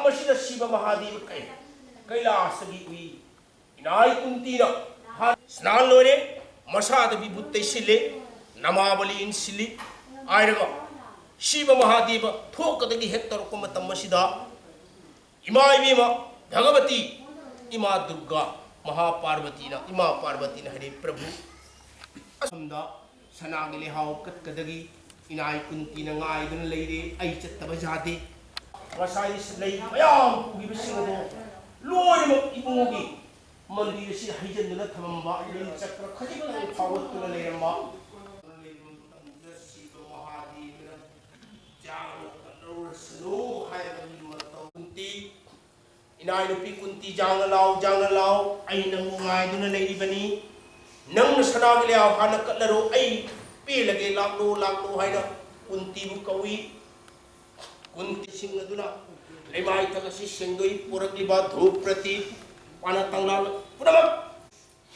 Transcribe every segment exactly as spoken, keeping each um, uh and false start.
ꯃꯁꯤꯗ ꯁꯤꯕ ꯃꯍꯥꯗꯦꯕ ꯀꯩ ꯀꯩꯂꯥꯁꯒꯤ ꯎꯏ꯫ ꯏꯅꯥꯏ ꯀꯨꯟꯇꯤꯅ ꯍꯥꯟ ꯁꯅꯥꯟ ꯂꯣꯏꯔꯦ, ꯃꯁꯥꯗ ꯕꯤꯚꯨꯠ ꯇꯩꯁꯤꯜꯂꯦ, ꯅꯃꯥꯕꯂꯤ ꯏꯟꯁꯤꯜꯂꯤ꯫ ꯍꯥꯏꯔꯒ ꯁꯤꯕ ꯃꯍꯥꯗꯦꯕ ꯊꯣꯛꯀꯗꯒꯤ ꯍꯦꯛ ꯇꯧꯔꯛꯄ ꯃꯇꯝ ꯑꯁꯤꯗ ꯏꯃꯥ ꯏꯕꯦꯝꯃ ꯚꯒꯕꯇꯤ, ꯏꯃꯥ ꯗꯨꯔꯒꯥ, ꯃꯍꯥꯄꯥꯔꯕꯇꯤꯅ, ꯏꯃꯥ ꯄꯥꯔꯕꯇꯤꯅ ꯍꯥꯏꯔꯦ, "ꯄ꯭ꯔꯚꯨ, ꯑꯁꯣꯝꯗ ꯁꯅꯥꯒꯤ ꯂꯩꯍꯥꯎ ꯀꯠꯀꯗꯒꯤ ꯏꯅꯥꯏ ꯀꯨꯟꯇꯤꯅ ꯉꯥꯏꯗꯨꯅ ꯂꯩꯔꯦ, ꯑꯩ ꯆꯠꯇꯕ ꯌꯥꯗꯦ꯫ ꯉꯁꯥꯏ ꯂꯩ ꯃꯌꯥꯝ ꯄꯨꯈꯤꯕꯁꯤꯡ ꯑꯗꯣ ꯂꯣꯏꯅꯃꯛ ꯏꯕꯨꯡꯒꯤ ꯃꯟꯗꯤꯔ ꯑꯁꯤ ꯍꯩꯖꯤꯟꯗꯨꯅ ꯊꯝꯃꯝꯕ, ꯅꯤꯜ ꯆꯀ꯭ꯔ ꯈꯖꯤꯛꯇꯪ ꯐꯥꯎꯒꯠꯇꯨꯅ ꯂꯩꯔꯝꯕ꯫ ꯁꯤꯕ ꯃꯍꯥꯗꯦꯕꯅ ꯆꯥꯡꯅ ꯀꯠꯂꯧꯔꯁꯅꯨ ꯍꯥꯏꯕꯒꯤ ꯃꯇꯧ ꯀꯨꯟꯇꯤ, ꯏꯅꯥꯏ ꯅꯨꯄꯤ ꯀꯨꯟꯇꯤ, ꯖꯥꯡꯅ ꯂꯥꯎ, ꯖꯥꯡꯅ ꯂꯥꯎ, ꯑꯩ ꯅꯪꯕꯨ ꯉꯥꯏꯗꯨꯅ ꯂꯩꯔꯤꯕꯅꯤ꯫ ꯅꯪꯅ ꯁꯅꯥꯒꯤ ꯂꯩꯍꯥꯎ ꯍꯥꯟꯅ ꯀꯠꯂꯔꯣ, ꯑꯩ ꯄꯦꯜꯂꯒꯦ, ꯂꯥꯛꯂꯣ, ꯂꯥꯛꯂꯣ" ꯍꯥꯏꯅ ꯀꯨꯟꯇꯤꯕꯨ ꯀꯧꯏ꯫ ꯀꯨꯟꯇꯤꯁꯤꯡ ꯑꯗꯨꯅ ꯂꯩꯃꯥꯏꯊꯛ ꯑꯁꯤ ꯁꯦꯡꯗꯣꯛꯏ, ꯄꯨꯔꯛꯂꯤꯕ ꯙꯨꯞ ꯄ꯭ꯔꯇꯤꯞ, ꯄꯥꯅ ꯇꯪꯂꯥ ꯄꯨꯝꯅꯃꯛ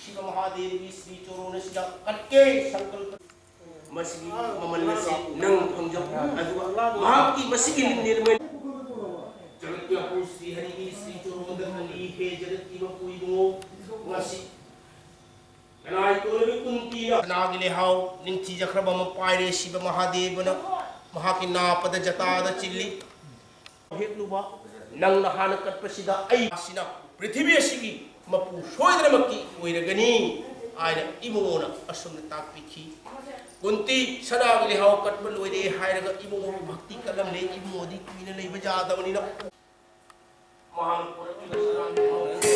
ꯁꯤꯕ ꯃꯍꯥꯗꯦꯕꯒꯤ ꯁ꯭ꯔꯤ ꯆꯣꯔꯣꯟ ꯑꯁꯤꯗ ꯀꯠꯀꯦ ꯁꯪꯀꯜꯄ꯫ ꯃꯁꯤꯒꯤ ꯃꯃꯜ ꯑꯁꯤ ꯅꯪ ꯐꯪꯖꯧ꯫ ꯑꯗꯨꯒ ꯃꯍꯥꯛꯀꯤ ꯃꯁꯤꯒꯤ ꯂꯤꯡꯖꯦꯜ ꯃꯩ ꯖꯒꯠꯀꯤ ꯃꯄꯨ ꯁ꯭ꯔꯤ ꯍꯔꯤꯒꯤ ꯁ꯭ꯔꯤ ꯆꯣꯔꯣꯟꯗ ꯈꯜꯂꯤ, ꯍꯦ ꯖꯒꯠꯀꯤ ꯃꯄꯨ ꯏꯕꯨꯡꯉꯣ, ꯉꯁꯤ ꯀꯅꯥꯏ ꯇꯣꯏꯕ ꯀꯨꯟꯇꯤꯅ ꯁꯅꯥꯒꯤ ꯂꯩꯍꯥꯎ ꯅꯤꯡꯊꯤꯖꯈ꯭ꯔꯕ ꯑꯃ ꯄꯥꯏꯔꯦ꯫ ꯁꯤꯕ ꯃꯍꯥꯗꯦꯕꯅ ꯃꯍꯥꯛꯀꯤ ꯅꯥꯄꯗ ꯖꯇꯥꯗ ꯆꯤꯜꯂꯤ꯫ ꯍꯦꯛꯂꯨꯕ ꯅꯪꯅ ꯍꯥꯟꯅ ꯀꯠꯄꯁꯤꯗ ꯑꯩ ꯑꯁꯤꯅ ꯄ꯭ꯔꯤꯊꯤꯕꯤ ꯑꯁꯤꯒꯤ ꯃꯄꯨ ꯁꯣꯏꯗꯅꯃꯛꯀꯤ ꯑꯣꯏꯔꯒꯅꯤ ꯍꯥꯏꯅ ꯏꯕꯨꯡꯉꯣꯅ ꯑꯁꯨꯝꯅ ꯇꯥꯛꯄꯤꯈꯤ꯫ ꯀꯨꯟꯇꯤ ꯁꯅꯥꯒꯤ ꯂꯩꯍꯥꯎ ꯀꯠꯄ ꯂꯣꯏꯔꯦ ꯍꯥꯏꯔꯒ ꯏꯕꯨꯡꯉꯣ ꯚꯛꯇꯤ ꯀꯠꯂꯝꯂꯦ꯫ ꯏꯕꯨꯡꯉꯣꯗꯤ ꯀꯨꯏꯅ ꯂꯩꯕ ꯌꯥꯗꯕꯅꯤꯅ ꯃꯍꯥꯛꯅ ꯄꯨꯔꯛꯈꯤꯕ ꯁꯅꯥꯒꯤ ꯂꯩꯍꯥꯎ